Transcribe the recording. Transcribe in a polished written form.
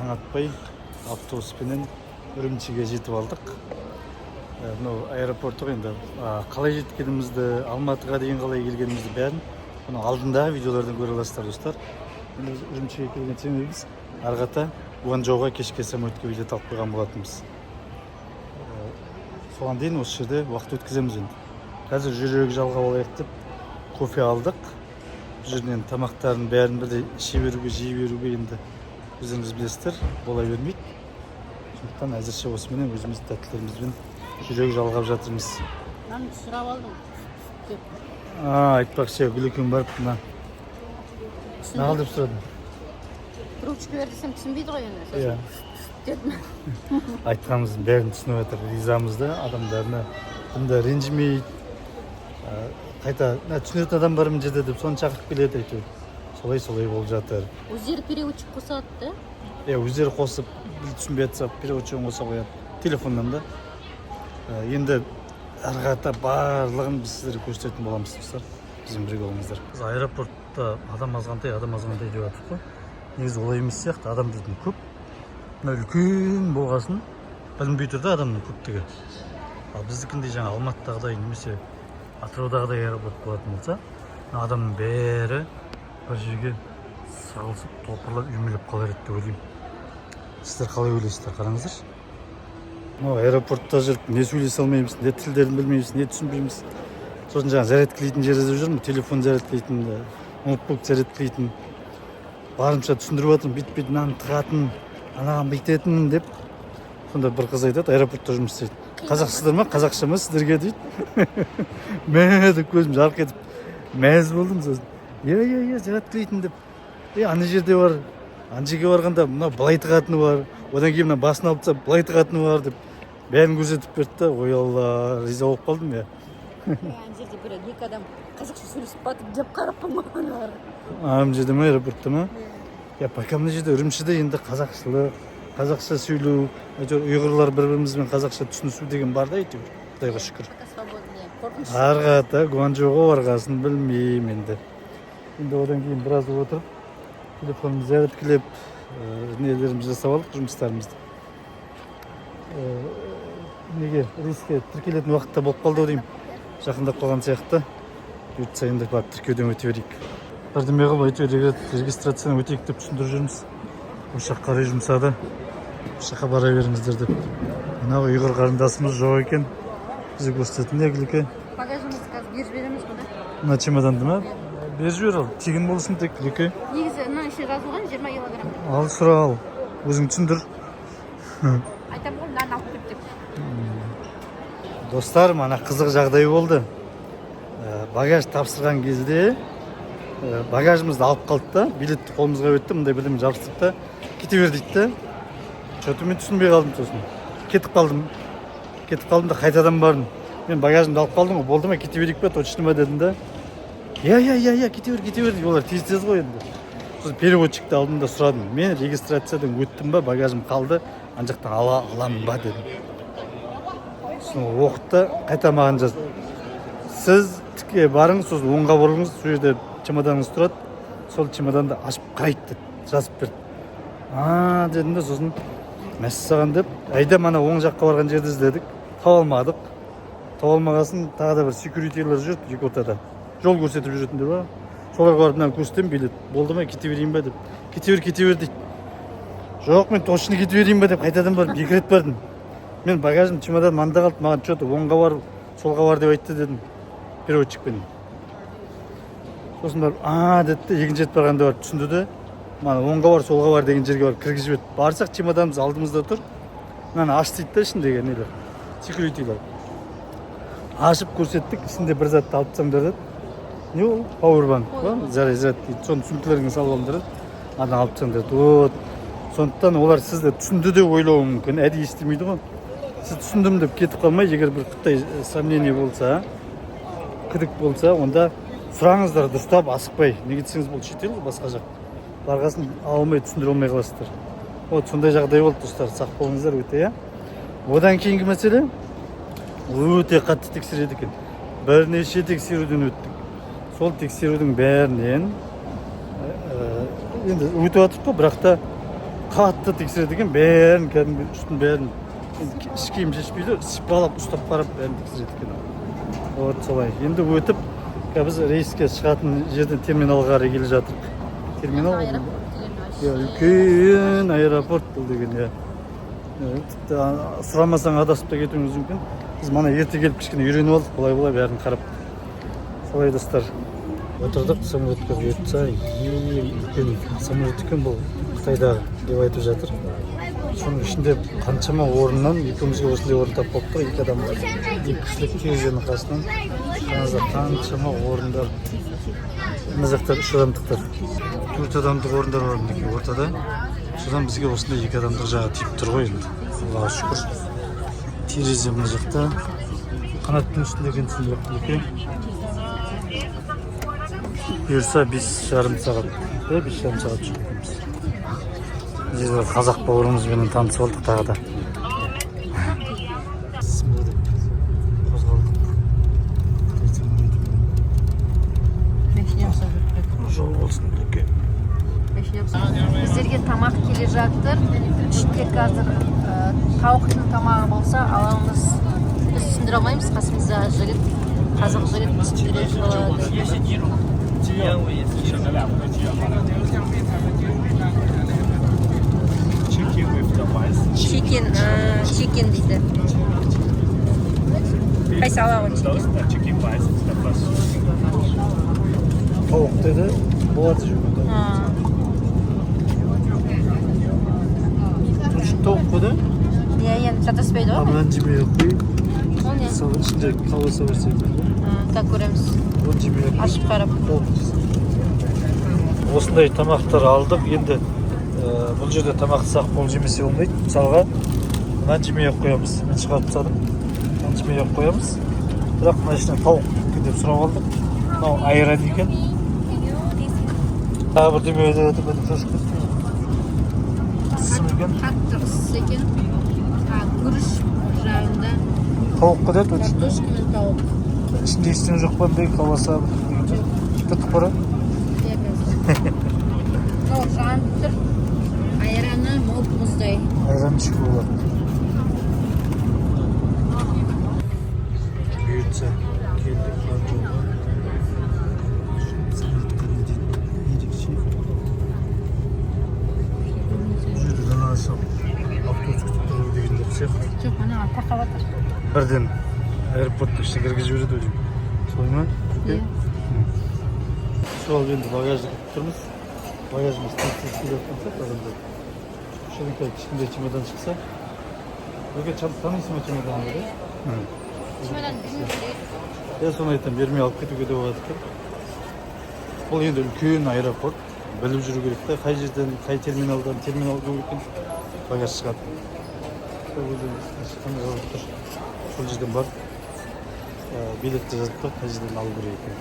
Таң атпай автобуспенен Үрімшіге жетіп алдық. Мынау аэропорты ғой енді. Қалай жеткенімізді, Алматыға дейін қалай келгенімізді, бәрін бұның алдындағы видеолардан көре аласыздар, достар. Енді біз Үрімшіге келген себебіміз, ары қарата Гуанчжоуға кешке самолетке билет алып қойған болатынбыз. Соған дейін осы жерде уақыт өткіземіз. Енді қазір жүрек жалғап алайық деп кофе алдық. Бұл жерден тамақтарын бәрін бірдей іше беруге, жей беруге енді, өздеріңіз білесіздер, бола бермейді. Сондықтан әзірше осыменен өзіміз тәттілерімізбен жүрек жалғап жатырмыз. Мынаны сұрап алдым деп. А, айтпақшы, Гүлекең барып мына Түсінбейді. Ал деп сұрадым. Ручка бер десем, түсінбейді ғой енді. Иә. Сосын дедім. Айтқанымыздың бәрін түсініп жатыр, ризамыз да адамдарына. Бұнда ренжімейді. Қайта мына түсінетін адам бар мына жерде деп, соны шақырып келеді әйтеуір. Солай, солай болып жатыр. Өздері переводчик қосады да. Иә, өздері қосып, бір түсінбей жатса, переводчигін қоса қояды телефоннан да. Енді ары қарата барлығын біз сіздерге көрсететін боламыз, достар, бізбен бірге болыңыздар. Біз аэропортта адам азғантай, адам азғантай деп жатырмық қой, негізі олай емес сияқты, адам дейтін көп. Мына үлкен болғасын білінбей тұр да адамның көптігі. Ал біздікіндей, жаңа Алматыдағыдай немесе Атыраудағыдай аэропорт болатын болса, мына адамның бәрі бір жерге сығылысып, топырлап, үймелеп қалар еді деп ойлаймын. Сіздер қалай ойлайсыздар? Қараңыздаршы, мынау аэропортта жүріп не сөйлесе алмаймыз, не тілдерін білмейміз, не түсінбейміз. Сосын жаңағы зарядкалайтын жер іздеп жүрмін, телефон зарядкалайтын, ноутбук зарядкалайтын. Барынша түсіндіріп жатырмын, бүйтіп бүйтіп мынаны тығатын, анаған бүйтетін деп. Сонда бір қыз айтады, аэропортта жұмыс істейді: «Қазақсыздар ма, қазақша ма сіздерге?» — дейді. Мә деп көзім жарқ етіп мәз болдым. Сосын: «Иә, зарядкалайтын», — деп. Е, ана жерде бар, ана жерге барғанда мына былай тығатыны бар, одан кейін мына басын алып тастап былай тығатыны бар деп бәрін көрсетіп берді да. Ой, Алла, риза болып қалдым, иә. Ана жерде бір екі адам қазақша сөйлесіп батып деп қарап маған. А, мына жерде ма, аэропортта ма? Иә, пока мына жерде, Үрімшіде енді қазақшылық, қазақша сөйлеу, әйтеуір ұйғырлар бір бірімізбен қазақша түсінісу деген бар да әйтеуір, құдайға шүкір. Пока свободный, қорқыныш. Ары қарата Гуанчжоуға барғасын білмеймін енді. Енді одан кейін біраз отырып, телефонымызды зарядкілеп, нелерімізді жасап алдық, жұмыстарымызды. Неге, рейске тіркелетін уақыт та болып қалды ау деймін, жақындап қалған сияқты. Бұйыртса, енді барып тіркеуден өте берейік. Бірдеме қылып әйтеуір регистрациядан өтейік деп түсіндіріп жүрміз. Осы жаққа қарай жұмсады, осы жаққа бара беріңіздер деп. Мынау ұйғыр қарындасымыз жоқ екен бізге көрсететін, не, Гүлеке? Багажымызды қазір беріп жібереміз ғой да. Мына чемоданды ма? Беріп жібер, ал тегін болсын тек, Гүлеке. Негізі мына ішінде жазылған 20 килограмм деп. Ал, сұра, ал, өзің түсіндір. Айтамын ғой, мынаны алып кет деп. Достар, мана қызық жағдай болды. Багаж тапсырған кезде багажымызды алып қалды да, билетті қолымызға берді, мындай бірдеме жабыстырды да, «Кете бер» дейді да. Че-то мен түсінбей қалдым. Сосын кетіп қалдым, кетіп қалдым да, қайтадан бардым. «Мен багажымды алып қалдым ғой, болды ма, кете берейік па, точно ма?» — дедім да. Иә, кете бер, кете бер» дейді. Олар тез тез ғой енді. Сосын переводчикті алдым да сұрадым: «Мен регистрациядан өттім ба, багажым қалды, ана жақтан ала аламын ба?» — дедім. Сосын ол оқыды да, қайта маған жазды: «Сіз тіке барыңыз, сосын оңға бұрылыңыз, сол жерде чемоданыңыз тұрады, сол чемоданды ашып қарайды», — деп жазып берді. «А», — дедім да, сосын «Мәссаған» деп, әйда ана оң жаққа барған жерді іздедік, таба алмадық. Таба алмағасын тағы да бір секьюритилер жүрді екі ортада, жол көрсетіп жүретіндер бар, соларға барып, мынаны көрсетемін, билет болды ма, кете берейін ба деп. «Кете бер, кете бер», — дейді. «Жоқ, мен точно кете берейін ба?» — деп қайтадан барып, екі рет бардым. «Мен багажым, чемоданым анда қалды, маған че-то оңға бар, солға бар деп айтты», — дедім переводчикпен. Сосын барып «А» деді де, екінші рет барғанда барып түсінді де, мана оңға бар, солға бар деген жерге барып кіргізіп жіберді. Барсақ, чемоданымыз алдымызда тұр. «Мынаны аш», — дейді да ішіндегі нелер, секьюритилер. Ашып көрсеттік. «Ішінде бір затты алып тастаңдар», — деді. Не ол, пауэрбанк па, заряд дейді, «Соны сөмкелеріңе салып алыңдар», — деді. «Аны алып тастаңдар», — деді. Вот сондықтан олар сізді түсінді деп ойлауы мүмкін, әдейі істемейді ғой. Сіз түсіндім деп кетіп қалмай, егер бір құттай сомнение болса, күдік болса, онда сұраңыздар дұрыстап, асықпай. Неге десеңіз, бұл шетел ғой, басқа жақ. Барғасын ала алмай, түсіндіре алмай қаласыздар. Вот сондай жағдай болды, достар, сақ болыңыздар өте, иә. Одан кейінгі мәселе, өте қатты тексереді екен. Бірнеше тексеруден өттік. Сол тексерудің бәрінен енді өтіп жатырмық қой, бірақ та Қатты тексереді екен бәрін, кәдімгі үстін бәрін. Енді іш киім шешпейді, сипалап, ұстап қарап, бәрін тексереді екен. Вот солай. Енді өтіп, қазір біз рейске шығатын жерден терминалға қарай келе жатырмық. Терминал Аэропорт деген вообще. Иә, үлкен аэропорт бұл деген, иә. Тіпті сұрамасаң, адасып та кетуіңіз мүмкін. Біз мана ерте келіп, кішкене үйреніп алдық, былай былай бәрін қарап. Солай, достар, отырдық самолетке. Бұйыртса, ең үлкен самолет екен бұл Қытайдағы деп айтып жатыр. Соның ішінде қаншама орыннан екеумізге осындай орын тапып қалыпты, екі адамға, екі кісілік. Терезенің қасынан. Қараңыздар, қаншама орындар. Мына жақта үш адамдықтар, төрт адамдық орындар бар мінекей ортада. Содан бізге осындай екі адамдық жағы тиіп тұр ғой енді, Аллаға шүкір. Терезе мына жақта, қанаттың үстінде екенсің. Бірақ екі, бұйырса, 5,5 сағат, иә, 5,5 сағат жүріп екенбіз. Мына жерде қазақ бауырымызбенен танысып алдық тағы да. Бісміллә деп қозғалдық Қытай самолетімен. Жол болсын, мінекей. Біздерге тамақ келе жатыр. Ішінде қазір тауықтың тамағы болса, аламыз. Біз түсіндіре алмаймыз, қасымызда жігіт, қазақ жігіт түсіндіретін болады. Chicken with the rice. Chicken, chicken дейді. Қайсы ала ғой, chicken? Those the chicken rice is the first. Тауық деді, болады жеуге. А, Тұншық тауық қой да. Иә, енді шатаспайды А ғой. Мынаны жемей ақ қой. Ол не? Мысалы, ішінде колбаса бар сияқты ғой. А, так, көреміз. Оны жемей ақ қой. Ашып қарап. Тауық жесін. Осындай тамақтар алдық енді. Бұл жерде тамақты сақ болып жемесе болмайды. Мысалға, мынаны жемей ақ қоямыз, мен шығарып тастадым. Мынаны жемей ақ қоямыз, бірақ мына ішінен тауық екен деп сұрап алдық. Мынау айран екен. Тағы бірдеме өтіп өтіп шошып кеттім. Ыссы ма екен? Қатты ыссы екен. А, күріш жағында. Тауық қой деді ішінде. Картошка мен тауық. Ішінде ештеңе жоқ па, андай колбаса бірдеңе деген жоқ? Кеттік қора. Иә, қазір. Мынау жанып тұр. Айраны мұп мұздай. Айран ішуге болады. Бұйыртса, келдік Гуанчжоуға. Самолетқа дейін ерекше. Бұл жерде жаңағыша автобус күтіп тұру деген жоқ сияқты. Жоқ, ана тақап жатыр. Бірден аэропорттың ішіне кіргізіп жібереді ғой деймін, солай ма? Иә. Сол, енді багажды күтіп тұрмыз. Багажымыз тез тез келе жатқан сияқты адамдар. Кішкентай кішкентай чемодан шықса. Өке, танисың ба чемоданды, да? Чемодан бермеу керек. Иә, соны айтамын, бермей алып кетуге де болады екен. Бұл енді үлкен аэропорт, біліп жүру керек та, қай жерден, қай терминалдан, терминал көп екен, багаж шығады. Сол жерден шыққанда жазылып тұр. Сол жерден барып, билетті жазып тұр, қай жерден алу керек екен.